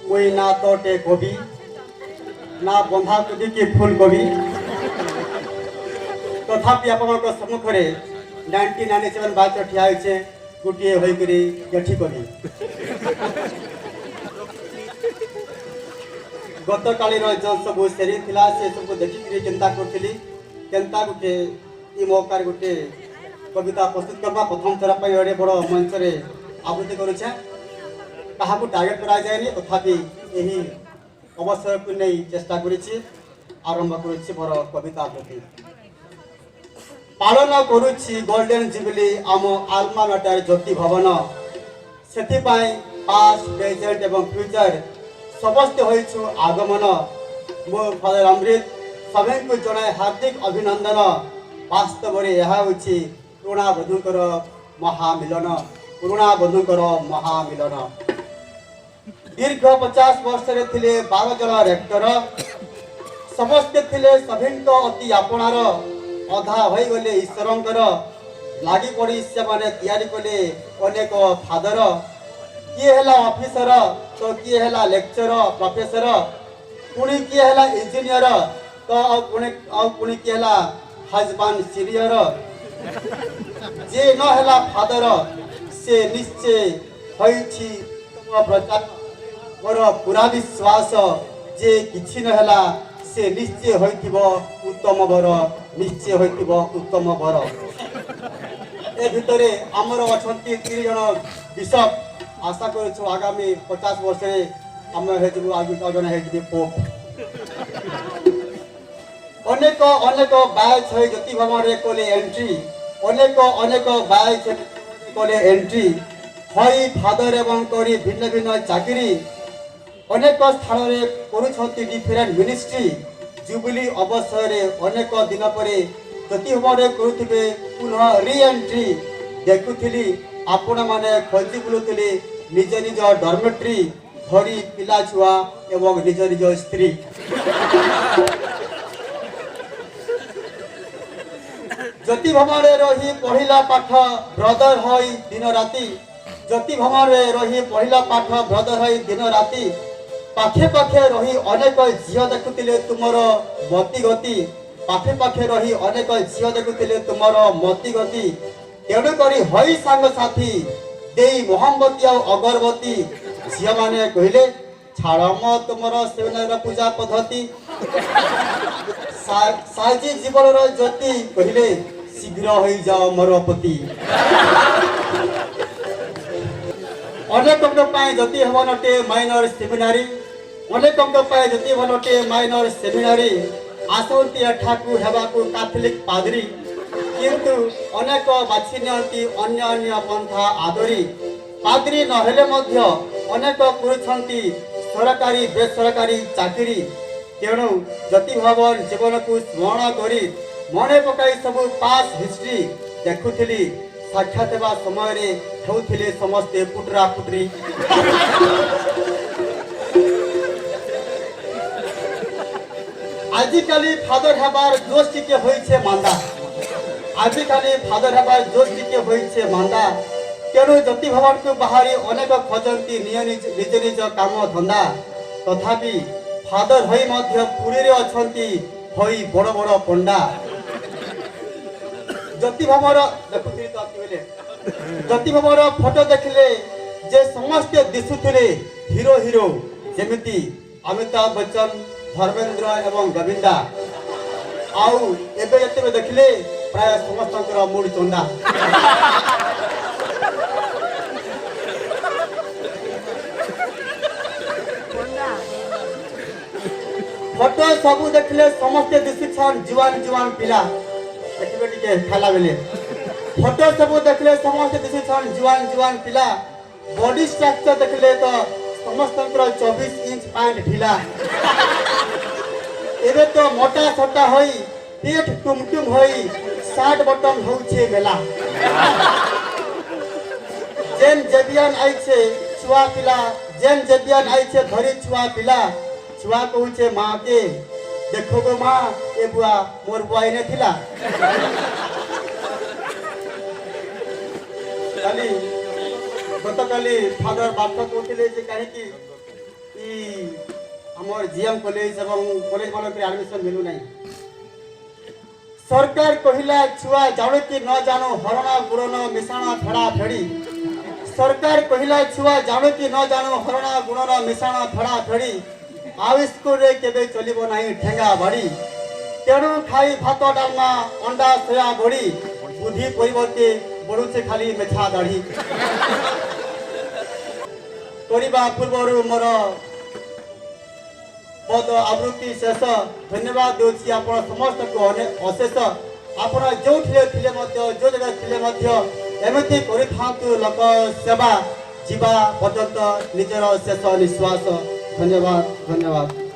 ମୁଇଁ ନା ତଟେ କୋବି ନା ବନ୍ଧାକୋବି କି ଫୁଲକୋବି। ତଥାପି ଆପଣଙ୍କ ସମ୍ମୁଖରେ 1997 ବ୍ୟାଚ୍ ଠିଆ ହେଇଛେ ଗୋଟିଏ ହୋଇକରି ଗେଠି କବି। ଗତକାଲିର ଯେଉଁ ସବୁ ସେରିଂ ଥିଲା ସେ ସବୁ ଦେଖିକିରି ଚିନ୍ତା କରୁଥିଲି କେନ୍ତା ଗୋଟେ ଇ ମୌକାରେ ଗୋଟେ କବିତା ପ୍ରସ୍ତୁତ କରିବା। ପ୍ରଥମ ଥର ପାଇଁ ଏଡ଼େ ବଡ଼ ମଞ୍ଚରେ ଆବୃତ୍ତି କରୁଛେ, କାହାକୁ ଟାର୍ଗେଟ୍ କରାଯାଏନି, ତଥାପି ଏହି ଅବସରକୁ ନେଇ ଚେଷ୍ଟା କରିଛି। ଆରମ୍ଭ କରୁଛି ମୋର କବିତା ଆବୃତ୍ତି। ପାଳନ କରୁଛି ଗୋଲ୍ଡେନ୍ ଜୁବିଲି ଆମ ଆଲମା ମେଟର ଜ୍ୟୋତି ଭବନ। ସେଥିପାଇଁ ପାଷ୍ଟ, ପ୍ରେଜେଣ୍ଟ ଏବଂ ଫ୍ୟୁଚର ସମସ୍ତେ ହୋଇଛୁ ଆଗମନ। ମୁଁ ଫାଦର ଅମୃତ ସଭିଙ୍କୁ ଜଣାଏ ହାର୍ଦ୍ଦିକ ଅଭିନନ୍ଦନ। ବାସ୍ତବରେ ଏହା ହେଉଛି ପୁରୁଣା ବନ୍ଧୁଙ୍କର ମହାମିଲନ, ପୁରୁଣା ବନ୍ଧୁଙ୍କର ମହାମିଲନ। ଦୀର୍ଘ 50 ବର୍ଷରେ ଥିଲେ 12 ଜଣ ରେକ୍ଟର, ସମସ୍ତେ ଥିଲେ ସଭିଙ୍କ ଅତି ଆପଣାର। ଅଧା ହୋଇଗଲେ ଈଶ୍ୱରଙ୍କର, ଲାଗି ପଡ଼ି ସେମାନେ ତିଆରି କଲେ ଅନେକ ଫାଦର। କିଏ ହେଲା ଅଫିସର ତ କିଏ ହେଲା ଲେକ୍ଚର ପ୍ରଫେସର, ପୁଣି କିଏ ହେଲା ଇଞ୍ଜିନିୟର ତ ଆଉ ପୁଣି କିଏ ହେଲା ହଜବାଣ୍ଡ ସିନିୟର। ଯେ ନ ହେଲା ଫାଦର ସେ ନିଶ୍ଚୟ ହୋଇଛି ତୁମ ପ୍ରଚାର। ମୋର ପୁରା ବିଶ୍ୱାସ ଯେ କିଛି ନ ହେଲା ସେ ନିଶ୍ଚୟ ହୋଇଥିବ ଉତ୍ତମ ବର, ନିଶ୍ଚୟ ହୋଇଥିବ ଉତ୍ତମ ବର। ଏ ଭିତରେ ଆମର ଅଛନ୍ତି 3 ଜଣ ବିଶପ। ଆଶା କରୁଛୁ ଆଗାମୀ 50 ବର୍ଷରେ ଆମେ ହେଇଯିବୁ ଆଉ ଜଣେ ହେଇଯିବେ ପୋପ। ଅନେକ ଅନେକ ବ୍ୟାଚ୍ ହୋଇ ଜ୍ୟୋତି ଭବନରେ କଲେ ଏଣ୍ଟ୍ରି, ଅନେକ ଅନେକ ବ୍ୟାଚ୍ କଲେ ଏଣ୍ଟ୍ରି ହୋଇ ଫାଦର ଏବଂ କରି ଭିନ୍ନ ଭିନ୍ନ ଚାକିରି। ଅନେକ ସ୍ଥାନରେ କରୁଛନ୍ତି ଡିଫରେଣ୍ଟ ମିନିଷ୍ଟ୍ରି। ଜୁବିଲି ଅବସରରେ ଅନେକ ଦିନ ପରେ ଜ୍ୟୋତି ଭବନରେ କରୁଥିବେ ପୁନଃ ରିଏଣ୍ଟ୍ରି। ଦେଖୁଥିଲି ଆପଣମାନେ ଖୋଜି ବୁଲୁଥିଲେ ନିଜ ନିଜ ଡର୍ମେଟ୍ରି ଧରି ପିଲା ଛୁଆ ଏବଂ ନିଜ ନିଜ ସ୍ତ୍ରୀ। ଜ୍ୟୋତି ଭବନରେ ରହି ପଢ଼ିଲା ପାଠ ବ୍ରଦର ହୋଇ ଦିନ ରାତି, ଜ୍ୟୋତି ଭବନରେ ରହି ପଢ଼ିଲା ପାଠ ବ୍ରଦର ହୋଇ ଦିନ ରାତି। ପାଖେ ପାଖେ ରହି ଅନେକ ଝିଅ ଦେଖୁଥିଲେ ତୁମର ମତି ଗତି, ପାଖେ ପାଖେ ରହି ଅନେକ ଝିଅ ଦେଖୁଥିଲେ ତୁମର ମତି ଗତି। ତେଣୁକରି ହୋଇ ସାଙ୍ଗସାଥି ଦେଇ ମହମବତୀ ଆଉ ଅଗରବତୀ, ଝିଅମାନେ କହିଲେ ଛାଡ଼ ମ ତୁମର ସେମିନାରୀର ପୂଜା ପଦ୍ଧତି। ସାଜି ଜୀବନର ଜ୍ୟୋତି କହିଲେ ଶୀଘ୍ର ହୋଇଯାଅ ମୋର ପତି। ଅନେକଙ୍କ ପାଇଁ ଜ୍ୟୋତି ଭବନଟେ ମାଇନର ସେମିନାରୀ, ଅନେକଙ୍କ ପାଇଁ ଜ୍ୟୋତି ଭବନଟେ ମାଇନର ସେମିନାରୀ। ଆସନ୍ତି ଏଠାକୁ ହେବାକୁ କାଥଲିକ ପାଦ୍ରୀ, କିନ୍ତୁ ଅନେକ ବାଛି ନିଅନ୍ତି ଅନ୍ୟ ଅନ୍ୟ ପନ୍ଥା ଆଦରି। ପାଦ୍ରୀ ନହେଲେ ମଧ୍ୟ ଅନେକ କରୁଛନ୍ତି ସରକାରୀ ବେସରକାରୀ ଚାକିରି। ତେଣୁ ଜ୍ୟୋତି ଭବନ ଜୀବନକୁ ସ୍ମରଣ କରି ମନେ ପକାଇ ସବୁ ପାସ୍ ହିଷ୍ଟ୍ରି ଦେଖୁଥିଲି। ସାକ୍ଷାତ ହେବା ସମୟରେ ହେଉଥିଲେ ସମସ୍ତେ ପୁଟରା ପୁଟରି। ଆଜିକାଲି ଫାଦର ହେବାର ଜୋଶ ଟିକେ ହୋଇছে ମାନ୍ଦା, ଆଜିକାଲି ଫାଦର ହେବାର ଜୋଶ ଟିକେ ହୋଇছে ମାନ୍ଦା। ତେଣୁ ଜ୍ୟୋତି ଭବନକୁ ବାହାରି ଅନେକ ଖୋଜନ୍ତି ନିଜ ନିଜ କାମ ଧନ୍ଦା। ତଥାପି ଫାଦର ହୋଇ ମଧ୍ୟ ପୁରୀରେ ଅଛନ୍ତି ହୋଇ ବଡ଼ ବଡ଼ ପଣ୍ଡା। ଜ୍ୟୋତି ଭବନର ଦେଖୁଥିଲି ତ ବେଲେ ଜ୍ୟୋତି ଭବନର ଫଟୋ ଦେଖିଲେ ଯେ ସମସ୍ତେ ଦିଶୁଥିଲେ ହିରୋ ହିରୋ, ଯେମିତି ଅମିତାଭ ବଚ୍ଚନ, ଧର୍ମେନ୍ଦ୍ର ଏବଂ ଗୋବିନ୍ଦା। ଆଉ ଏବେ ଯେତେବେଳେ ଦେଖିଲେ ପ୍ରାୟ ସମସ୍ତଙ୍କର ମୁଡ୍ ଚନ୍ଦା। ଫଟୋ ସବୁ ଦେଖିଲେ ସମସ୍ତେ ଦିଶୁଛନ୍ ଜୁଆନ ଜୁଆନ ପିଲା। ଦେଖିବେ ଟିକେ ଖାଇଲା ବେଲେ ଫଟୋ ସବୁ ଦେଖିଲେ ସମସ୍ତେ ଦିଶୁଛନ୍ ଜୁଆନ ଜୁଆନ ପିଲା। ବଡି ଷ୍ଟ୍ରକ୍ଚର ଦେଖିଲେ ତ ସମସ୍ତଙ୍କର 24 ଇଞ୍ଚ ପ୍ୟାଣ୍ଟ ଢିଲା। ଏବେ ତ ମୋଟା ସଟା ହୋଇ ପେଟ ଟୁମଟୁମ ହୋଇ ସାର୍ଟ ବଟନ ହଉଛେ ମେଲା। ଯେନ୍ ଜେବିଆନ ଆଇଛେ ଛୁଆ ପିଲା, ଯେନ୍ ଜେବିଆନ ଆଇଛେ ଧରି ଛୁଆ ପିଲା, ଛୁଆ କହୁଛେ ମା କେ, ଦେଖ ଗୋ ମା, ଏ ବୁଆ ମୋର ବୁଆ ଏନେ ଥିଲା। କାଲି ଗତକାଲି ଫାଦର ବାର୍ତ୍ତା କହୁଥିଲେ ଯେ କାହିଁକି ଇ ଆମର ଜିଏମ୍ କଲେଜ ଏବଂ କଲେଜ ମାନଙ୍କରେ ଆଡମିସନ ମିଳୁନାହିଁ। ସରକାର କହିଲା ଛୁଆ ଜାଣୁ କି ନ ଜାଣୁ ହରଣ, ଗୁଣନ, ମିଶାଣ, ଫେଡ଼ା ଫେଡ଼ି। ସରକାର କହିଲା ଛୁଆ ଜାଣୁ କି ନ ଜାଣୁ ହରଣ, ଗୁଣନ, ମିଶାଣ, ଫେଡ଼ା ଫେଡ଼ି, ଆଉ ସ୍କୁଲରେ କେବେ ଚଲିବ ନାହିଁ ଠେଙ୍ଗା ବାଡ଼ି। ତେଣୁ ଖାଇ ଭାତ, ଡାଲମା, ଅଣ୍ଡା, ସୋୟା ବଡ଼ି, ବୁଦ୍ଧି ପରିବର୍ତ୍ତେ ବଢୁছে ଖାଲି ମେଛା ଦାଢ଼ି। କରିବା ପୂର୍ବରୁ ମୋର ପଦ ଆବୃତ୍ତି ଶେଷ। ଧନ୍ୟବାଦ ଦେଉଛି ଆପଣ ସମସ୍ତଙ୍କୁ ଅନେକ ଅଶେଷ। ଆପଣ ଯେଉଁଥିରେ ଥିଲେ ମଧ୍ୟ, ଯେଉଁ ଜାଗାରେ ଥିଲେ ମଧ୍ୟ, ଏମିତି କରିଥାନ୍ତୁ ଲୋକ ସେବା ଯିବା ପର୍ଯ୍ୟନ୍ତ ନିଜର ଶେଷ ନିଶ୍ୱାସ। ଧନ୍ୟବାଦ, ଧନ୍ୟବାଦ।